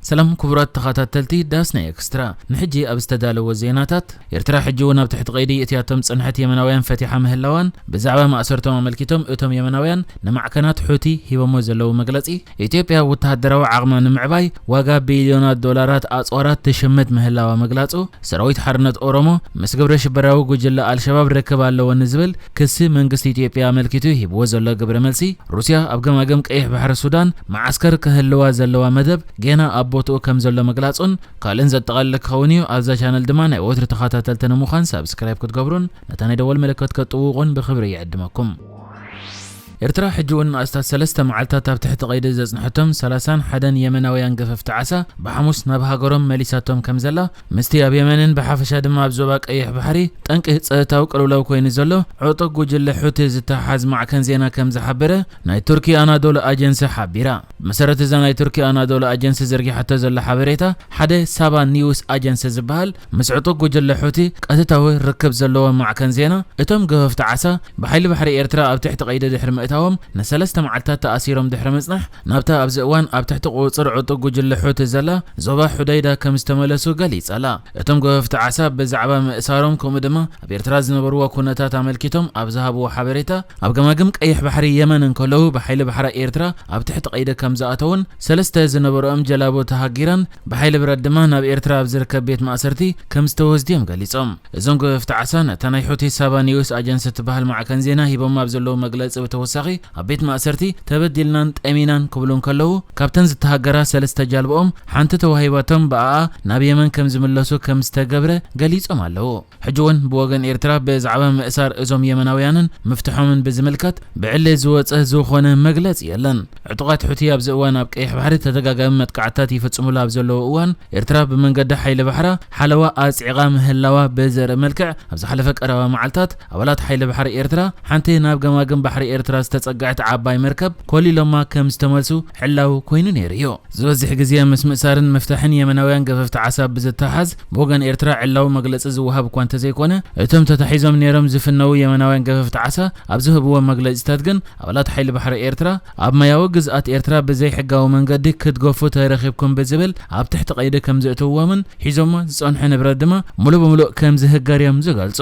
ሰላም ክቡራት ተኸታተልቲ ዳስና ኤክስትራ፣ ንሕጂ ኣብ ዝተዳለወ ዜናታት፣ ኤርትራ ሕጂ እውን ኣብ ትሕቲ ቀይዲ እትያቶም ዝጸንሐት የመናውያን ፈቲሓ ምህላዋን ብዛዕባ ማእሰርቶም ኣመልኪቶም እቶም የመናውያን ንማዕከናት ሑቲ ሂቦሞ ዘለዉ መግለጺ፣ ኢትዮጵያ ወተሃደራዊ ዓቕማ ንምዕባይ ዋጋ ቢልዮናት ዶላራት ኣጽዋራት ትሽምት ምህላዋ ምግላጹ፣ ሰራዊት ሓርነት ኦሮሞ ምስ ግብረ ሽበራዊ ጉጅለ ኣልሸባብ ርክብ ኣለዎ ንዝብል ክሲ መንግስቲ ኢትዮጵያ ኣመልኪቱ ሂብዎ ዘሎ ግብረ መልሲ፣ ሩስያ ኣብ ገማግም ቀይሕ ባሕሪ ሱዳን መዓስከር ክህልዋ ዘለዋ መደብ ጌና ኣብ ቦትኡ ከም ዘሎ ምግላጹን ካልእን ዘጠቓልል ክኸውን እዩ። ኣብዛ ቻነል ድማ ናይ ወትሪ ተኸታተልቲ ንምዃን ሳብስክራይብ ክትገብሩን ነታ ናይ ደወል ምልክት ከጥውቑን ብኽብሪ ይዕድመኩም። ኤርትራ ሕጂ እውን ንኣስታት ሰለስተ መዓልታት ኣብ ትሕቲ ቀይዲ ዘጽንሐቶም ሰላሳን ሓደን የመናውያን ገፈፍቲ ዓሳ ብሓሙስ ናብ ሃገሮም መሊሳቶም ከም ዘላ፣ ምስቲ ኣብ የመንን ብሓፈሻ ድማ ኣብ ዞባ ቀይሕ ባሕሪ ጠንቂ ጸጥታዊ ቅልውላው ኮይኑ ዘሎ ዕጡቕ ጉጅለ ሑቲ ዝተሓዝ ማዕከን ዜና ከም ዝሓበረ ናይ ቱርኪ ኣናዶሉ ኣጀንሲ ሓቢራ። ብመሰረት እዛ ናይ ቱርኪ ኣናዶሉ ኣጀንሲ ዘርጊሓቶ ዘላ ሓበሬታ፣ ሓደ ሳባ ኒውስ ኣጀንሲ ዝበሃል ምስ ዕጡቕ ጉጅለ ሑቲ ቀጥታዊ ርክብ ዘለዎ ማዕከን ዜና፣ እቶም ገፈፍቲ ዓሳ ብሓይሊ ባሕሪ ኤርትራ ኣብ ትሕቲ ቀይዲ ድሕሪ ምእታዎም ንሰለስተ መዓልታት ተኣሲሮም ድሕሪ ምጽናሕ፣ ናብታ ኣብዚ እዋን ኣብ ትሕቲ ቁጽጽር ዕጡቕ ጉጅለ ሑቲ ዘላ ዞባ ሑደይዳ ከም ዝተመለሱ ገሊጸላ። እቶም ገፈፍቲ ዓሳ ብዛዕባ ምእሳሮም ከምኡ ድማ ኣብ ኤርትራ ዝነበርዎ ኩነታት ኣመልኪቶም ኣብ ዝሃብዎ ሓበሬታ፣ ኣብ ገማግም ቀይሕ ባሕሪ የመን እንከለዉ ብሓይሊ ባሕሪ ኤርትራ ኣብ ትሕቲ ቀይዲ ከም ዝኣተዉን ሰለስተ ዝነበርኦም ጀላቡ ተሃጊረን ብሓይሊ ብረት ድማ ናብ ኤርትራ ኣብ ዝርከብ ቤት ማእሰርቲ ከም ዝተወስዱ እዮም ገሊጾም። እዞም ገፈፍቲ ዓሳ ነታ ናይ ሑቲ ሳባ ኒውስ ኣጀንሲ እትበሃል ማዕከን ዜና ሂቦም ኣብ ዘለዉ መግለጺ ብተወሳኺ ኣብ ቤት ማእሰርቲ ተበዲልናን ጠሚናን ክብሉ እንከለዉ ካብተን ዝተሃገራ ሰለስተ ጃልብኦም ሓንቲ ተዋሂባቶም ብኣኣ ናብ የመን ከም ዝምለሱ ከም ዝተገብረ ገሊጾም ኣለዉ። ሕጂ እውን ብወገን ኤርትራ ብዛዕባ ምእሳር እዞም የመናውያንን ምፍትሖምን ብዝምልከት ብዕሊ ዝወጸ ዝኾነ መግለጺ የለን። ዕጡቓት ሑቲ ኣብዚ እዋን ኣብ ቀይሕ ባሕሪ ተደጋጋሚ መጥቃዕትታት ይፍጽሙሉ ኣብ ዘለዉ እዋን፣ ኤርትራ ብመንገዲ ሓይሊ ባሕራ ሓለዋ ኣጽዒቓ ምህላዋ ብዘርኢ መልክዕ፣ ኣብ ዝሓለፈ ቀረባ መዓልታት ኣባላት ሓይሊ ባሕሪ ኤርትራ ሓንቲ ናብ ገማግም ባሕሪ ኤርትራ ዝተጸግዐት ዓባይ መርከብ ኮሊሎማ ከም ዝተመልሱ ዕላዊ ኮይኑ ነይሩ እዩ። ዝበዝሕ ግዜ ምስ ምእሳርን ምፍታሕን የመናውያን ገፈፍቲ ዓሳ ብዝተሓዝ፣ ብወገን ኤርትራ ዕላዊ መግለጺ ዝወሃብ እኳ እንተዘይኮነ፣ እቶም ተታሒዞም ነይሮም ዝፍነዉ የመናውያን ገፈፍቲ ዓሳ ኣብ ዝህብዎ መግለጺታት ግን፣ ኣባላት ሓይሊ ባሕሪ ኤርትራ ኣብ ማያዊ ግዝኣት ኤርትራ ብዘይሕጋዊ መንገዲ ክትገፉ ተረኺብኩም ብዝብል ኣብ ትሕቲ ቀይዲ ከም ዘእተውዎምን ሒዞሞ ዝጸንሑ ንብረት ድማ ሙሉእ ብምሉእ ከም ዝህገር እዮም ዝገልጹ።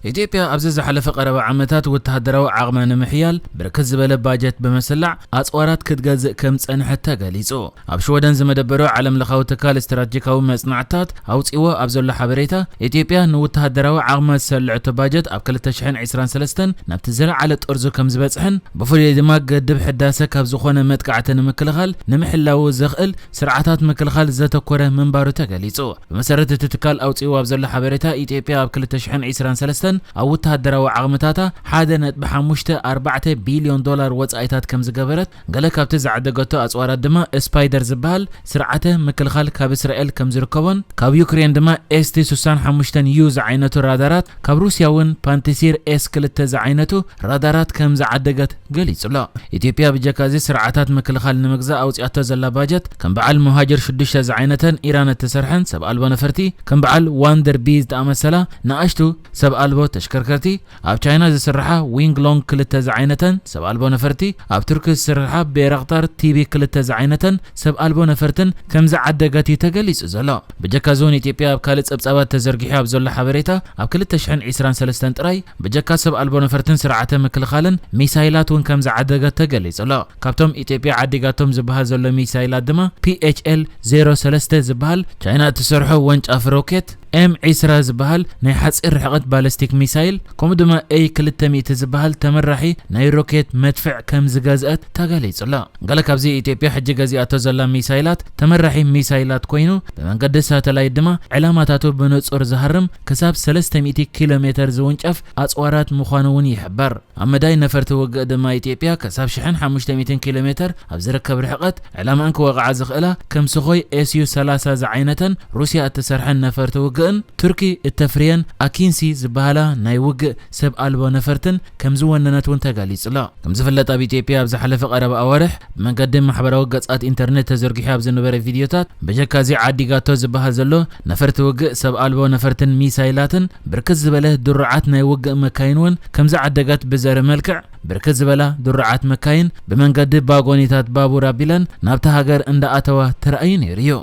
ኢትዮጵያ ኣብዚ ዝሓለፈ ቀረባ ዓመታት ወተሃደራዊ ዓቕማ ንምሕያል ብርክት ዝበለ ባጀት ብምስላዕ ኣጽዋራት ክትገዝእ ከም ዝጸንሐት ተገሊጹ። ኣብ ሽወደን ዝመደበሩ ዓለም ለኻዊ ትካል ስትራቴጂካዊ መጽናዕትታት ኣውጺዎ ኣብ ዘሎ ሓበሬታ፣ ኢትዮጵያ ንወተሃደራዊ ዓቕማ ዝሰልዐቶ ባጀት ኣብ ክልተ ሽሕን ዕስራን ሰለስተን ናብቲ ዝለዓለ ጥርዙ ከም ዝበጽሕን ብፍሉይ ድማ ግድብ ሕዳሰ ካብ ዝኾነ መጥቃዕቲ ንምክልኻል ንምሕላዉ ዘኽእል ስርዓታት ምክልኻል ዘተኮረ ምንባሩ ተገሊጹ። ብመሰረት እቲ ትካል ኣውጺእዎ ኣብ ዘሎ ሓበሬታ፣ ኢትዮጵያ ኣብ ክልተ ሽሕን ዕስራን ሰለስተን ኣብ ወተሃደራዊ ዓቕምታታ ሓደ ነጥቢ ሓሙሽተ ኣርባዕተ ቢልዮን ዶላር ወጻኢታት ከም ዝገበረት፣ ገለ ካብቲ ዝዓደገቶ ኣጽዋራት ድማ ስፓይደር ዝበሃል ስርዓተ ምክልኻል ካብ እስራኤል ከም ዝርከቦን ካብ ዩክሬን ድማ ኤስቲ ስሳን ሓሙሽተን ዩ ዝዓይነቱ ራዳራት፣ ካብ ሩስያ እውን ፓንቲሲር ኤስ ክልተ ዝዓይነቱ ራዳራት ከም ዝዓደገት ገሊጹ ኣሎ። ኢትዮጵያ ብጀካ እዚ ስርዓታት ምክልኻል ንምግዛእ ኣውጺኣቶ ዘላ ባጀት፣ ከም በዓል መሃጀር ሽዱሽተ ዝዓይነተን ኢራን እተሰርሐን ሰብ ኣልቦ ነፈርቲ፣ ከም በዓል ዋንደር ቢ ዝተኣመሰላ ንኣሽቱ ሰብ ኣልቦ ተሽከርከርቲ፣ ኣብ ቻይና ዝስርሓ ዊንግ ሎንግ ክልተ ዝዓይነተን ሰብ ኣልቦ ነፈርቲ፣ ኣብ ቱርኪ ዝስርሓ ቤራክታር ቲቢ ክልተ ዝዓይነተን ሰብ ኣልቦ ነፈርትን ከም ዝዓደገት እዩ ተገሊጹ ዘሎ። ብጀካ እዚ እውን ኢትዮጵያ ኣብ ካልእ ጸብጻባት ተዘርጊሑ ኣብ ዘሎ ሓበሬታ፣ ኣብ ክልተ ሽሕን ዕስራን ሰለስተን ጥራይ ብጀካ ሰብ ኣልቦ ነፈርትን ስርዓተ ምክልኻልን ሚሳይላት እውን ከም ዝዓደገት ተገሊጹ ኣሎ። ካብቶም ኢትዮጵያ ዓዲጋቶም ዝበሃል ዘሎ ሚሳይላት ድማ ፒ ኤች ኤል ዜሮ ሰለስተ ዝበሃል ቻይና እትሰርሖ ወንጫፍ ሮኬት፣ ኤም ዕስራ ዝበሃል ናይ ሓጺር ርሕቀት ባለስቲክ ሚሳይል፣ ከምኡ ድማ ኤ ክልተ ሚእቲ ዝበሃል ተመራሒ ናይ ሮኬት መድፍዕ ከም ዝገዝአት ተገሊጹ ኣሎ። ገለ ካብዚ ኢትዮጵያ ሕጂ ገዚኣቶ ዘላ ሚሳይላት ተመራሒ ሚሳይላት ኮይኑ፣ ብመንገዲ ሳተላይት ድማ ዕላማታቱ ብንጹር ዝሃርም ክሳብ ሰለስተ ሚእቲ ኪሎ ሜተር ዝውንጨፍ ኣጽዋራት ምዃኑ እውን ይሕበር። ኣብ መዳይ ነፈርቲ ውግእ ድማ ኢትዮጵያ ክሳብ ሽሕን ሓሙሽተ ሚእትን ኪሎ ሜተር ኣብ ዝርከብ ርሕቀት ዕላማኣን ክወቕዓ ዝኽእላ ከም ስኾይ ኤስዩ ሰላሳ ዝዓይነተን ሩስያ እተሰርሐን ነፈርቲ ውግእ እን ቱርኪ እተፍርየን ኣኪንሲ ዝበሃላ ናይ ውግእ ሰብ ኣልቦ ነፈርትን ከም ዝወነነት እውን ተገሊጹ ኣሎ። ከም ዝፍለጥ ኣብ ኢትዮጵያ ኣብ ዝሓለፈ ቀረባ ኣዋርሕ ብመንገዲ ማሕበራዊ ገጻት ኢንተርኔት ተዘርጊሑ ኣብ ዝነበረ ቪድዮታት ብጀካ እዚ ዓዲጋቶ ዝበሃል ዘሎ ነፈርቲ ውግእ ሰብ ኣልቦ ነፈርትን ሚሳይላትን ብርክት ዝበለ ድሩዓት ናይ ውግእ መካይን እውን ከም ዝዓደጋት ብዘርኢ መልክዕ ብርክት ዝበላ ድሩዓት መካይን ብመንገዲ ባጎኒታት ባቡር ኣቢለን ናብታ ሃገር እንዳኣተዋ ተራእዩ ነይሩ እዩ።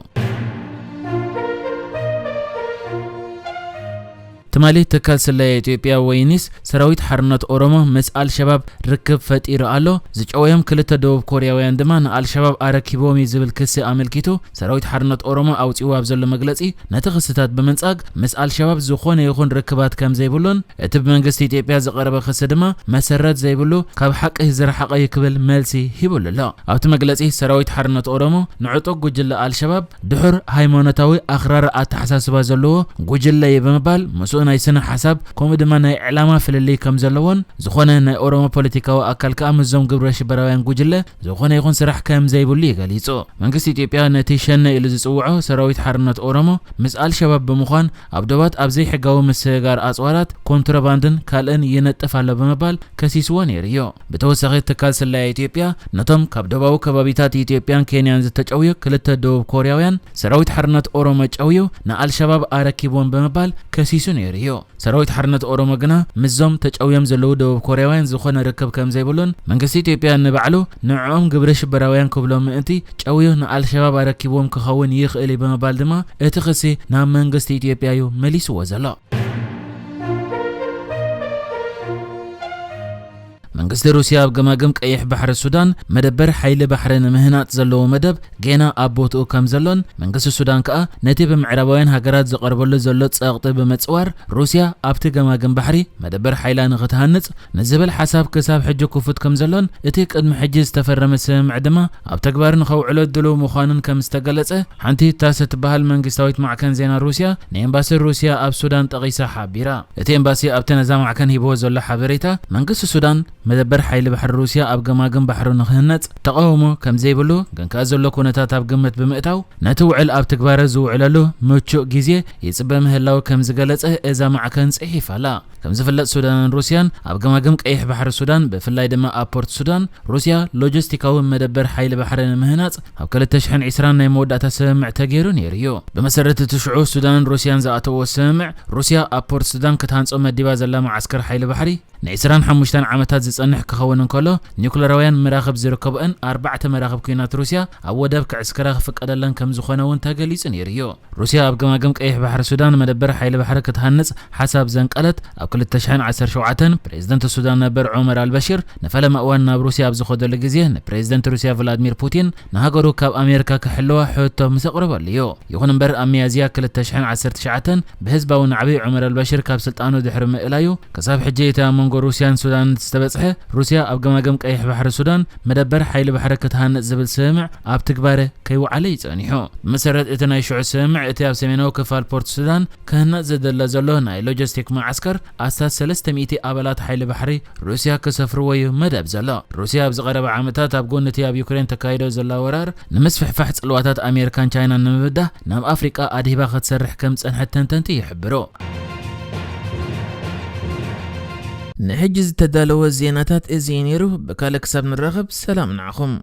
ትማሊ ትካል ስለያ ኢትዮጵያ ወይ ኒስ ሰራዊት ሓርነት ኦሮሞ ምስ ኣልሸባብ ርክብ ፈጢሩ ኣሎ። ዝጨወዮም ክልተ ደቡብ ኮርያውያን ድማ ንኣልሸባብ ኣረኪቦም እዩ ዝብል ክሲ ኣመልኪቱ ሰራዊት ሓርነት ኦሮሞ ኣውፂኡ ኣብ ዘሎ መግለፂ ነቲ ክስታት ብምንጻግ ምስ ኣልሸባብ ዝኾነ ይኹን ርክባት ከም ዘይብሉን እቲ ብመንግስቲ ኢትዮጵያ ዝቐረበ ክሲ ድማ መሰረት ዘይብሉ ካብ ሓቂ ዝረሓቐ እዩ ክብል መልሲ ሂቡሉ ኣሎ። ኣብቲ መግለፂ ሰራዊት ሓርነት ኦሮሞ ንዕጡቕ ጉጅለ ኣልሸባብ ድሑር ሃይማኖታዊ ኣኽራሪ ኣተሓሳስባ ዘለዎ ጉጅለ እዩ ብምባል ምስኡ ናይ ስነ ሓሳብ ከምኡ ድማ ናይ ዕላማ ፍልልይ ከም ዘለዎን ዝኾነ ናይ ኦሮሞ ፖለቲካዊ ኣካል ከኣ ምስዞም ግብረ ሽበራውያን ጉጅለ ዝኾነ ይኹን ስራሕ ከም ዘይብሉ እዩ ገሊጹ። መንግስቲ ኢትዮጵያ ነቲ ሸነ ኢሉ ዝጽውዖ ሰራዊት ሓርነት ኦሮሞ ምስ ኣልሸባብ ብምዃን ኣብ ዶባት ኣብ ዘይሕጋዊ ምስግጋር ኣጽዋራት፣ ኮንትሮባንድን ካልእን ይነጥፍ ኣሎ ብምባል ከሲስዎ ነይሩ እዩ። ብተወሳኺ ትካል ስለያ ኢትዮጵያ ነቶም ካብ ደቡባዊ ከባቢታት ኢትዮጵያን ኬንያን ዝተጨውዩ ክልተ ደቡብ ኮርያውያን ሰራዊት ሓርነት ኦሮሞ ጨውዩ ንኣልሸባብ ኣረኪብዎም ብምባል ከሲሱ ነይሩ እዩ። ሰራዊት ሓርነት ኦሮሞ ግና ምስዞም ተጨውዮም ዘለዉ ደቡብ ኮርያውያን ዝኾነ ርክብ ከም ዘይብሉን መንግስቲ ኢትዮጵያ ንባዕሉ ንዕኦም ግብረ ሽበራውያን ክብሎም ምእንቲ ጨውዩ ንኣልሸባብ ኣረኪብዎም ክኸውን ይኽእል እዩ ብምባል ድማ እቲ ክሲ ናብ መንግስቲ ኢትዮጵያ እዩ መሊስዎ ዘሎ። መንግስቲ ሩስያ ኣብ ገማግም ቀይሕ ባሕሪ ሱዳን መደበር ሓይሊ ባሕሪ ንምህናጽ ዘለዎ መደብ ጌና ኣብ ቦትኡ ከም ዘሎን መንግስቲ ሱዳን ከኣ ነቲ ብምዕራባውያን ሃገራት ዝቐርበሉ ዘሎ ጸቕጢ ብምጽዋር ሩስያ ኣብቲ ገማግም ባሕሪ መደበር ሓይላ ንኽትሃንጽ ንዝብል ሓሳብ ክሳብ ሕጂ ክፉት ከም ዘሎን እቲ ቅድሚ ሕጂ ዝተፈረመ ስምምዕ ድማ ኣብ ተግባር ንኸውዕሎ ድሉው ምዃኑን ከም ዝተገለጸ ሓንቲ ታስ እትበሃል መንግስታዊት ማዕከን ዜና ሩስያ ንኤምባሲ ሩስያ ኣብ ሱዳን ጠቒሳ ሓቢራ። እቲ ኤምባሲ ኣብቲ ነዛ ማዕከን ሂብዎ ዘሎ ሓበሬታ መንግስቲ ሱዳን መደበር ሓይሊ ባሕሪ ሩስያ ኣብ ገማግም ባሕሩ ንክህነጽ ተቓውሞ ከም ዘይብሉ ግን ከኣ ዘሎ ኩነታት ኣብ ግምት ብምእታው ነቲ ውዕል ኣብ ትግባረ ዝውዕለሉ ምቹእ ግዜ ይጽበ ምህላው ከም ዝገለጸ እዛ ማዕከን ጽሒፋ ኣላ። ከም ዝፍለጥ ሱዳንን ሩስያን ኣብ ገማግም ቀይሕ ባሕሪ ሱዳን ብፍላይ ድማ ኣብ ፖርት ሱዳን ሩስያ ሎጂስቲካዊ መደበር ሓይሊ ባሕሪ ንምህናጽ ኣብ ክልተ ሽሕን ዕስራን ናይ መወዳእታ ስምምዕ ተገይሩ ነይሩ እዩ። ብመሰረት እቲ ሽዑ ሱዳንን ሩስያን ዝኣተዎ ስምምዕ ሩስያ ኣብ ፖርት ሱዳን ክትሃንጾ መዲባ ዘላ መዓስከር ሓይሊ ባሕሪ ንዕስራን ሓሙሽተን ዓመታት ዝጸንሕ ክኸውን እንከሎ ኒውክለራውያን መራኽብ ዝርከብኦን ኣርባዕተ መራኽብ ኲናት ሩስያ ኣብ ወደብ ክዕስከራ ክፍቀደለን ከም ዝኾነ እውን ተገሊጹ ነይሩ እዩ። ሩስያ ኣብ ገማግም ቀይሕ ባሕሪ ሱዳን መደበር ሓይሊ ባሕሪ ክትሃንጽ ሓሳብ ዘንቀለት ኣብ ክልተ ሽሕን ዓሰርተ ሸውዓተን ፕሬዝደንት ሱዳን ነበር ዑመር ኣልበሽር ንፈለማ እዋን ናብ ሩስያ ኣብ ዝኸደሉ ግዜ ንፕሬዝደንት ሩስያ ቭላድሚር ፑቲን ንሃገሩ ካብ ኣሜሪካ ክሕልዋ ሕቶ ምስ ኣቕረበሉ እዩ። ይኹን እምበር ኣብ ሚያዝያ ክልተ ሽሕን ዓሰርተ ትሽዓተን ብህዝባዊ ናዕቢ ዑመር ኣልበሽር ካብ ስልጣኑ ድሕሪ ምእላዩ ክሳብ ሕጂ እቲ ኣብ መንጎ ሩስያን ሱዳን ዝተበጽሐ ሩስያ ኣብ ገማግም ቀይሕ ባሕሪ ሱዳን መደበር ሓይሊ ባሕሪ ክትሃንጽ ዝብል ስምምዕ ኣብ ትግባረ ከይወዓለ እዩ ጸኒሑ። ብመሰረት እቲ ናይ ሽዑ ስምምዕ እቲ ኣብ ሰሜናዊ ክፋል ፖርት ሱዳን ክህነጽ ዝድለ ዘሎ ናይ ሎጂስቲክ መዓስከር ኣስታት ሰለስተ ሚእቲ ኣባላት ሓይሊ ባሕሪ ሩስያ ክሰፍርዎ እዩ መደብ ዘሎ። ሩስያ ኣብዚ ቀረባ ዓመታት ኣብ ጎኒ እቲ ኣብ ዩክሬን ተካይዶ ዘላ ወራር ንምስፍሕፋሕ ጽልዋታት ኣሜሪካን ቻይናን ንምብዳህ ናብ ኣፍሪቃ ኣድሂባ ክትሰርሕ ከም ዝጸንሐት ተንተንቲ ይሕብሩ። ንሕጂ ዝተዳለወ ዜናታት እዚ እዩ ነይሩ። ብካልእ ክሳብ ንራኸብ ሰላም ንዓኹም።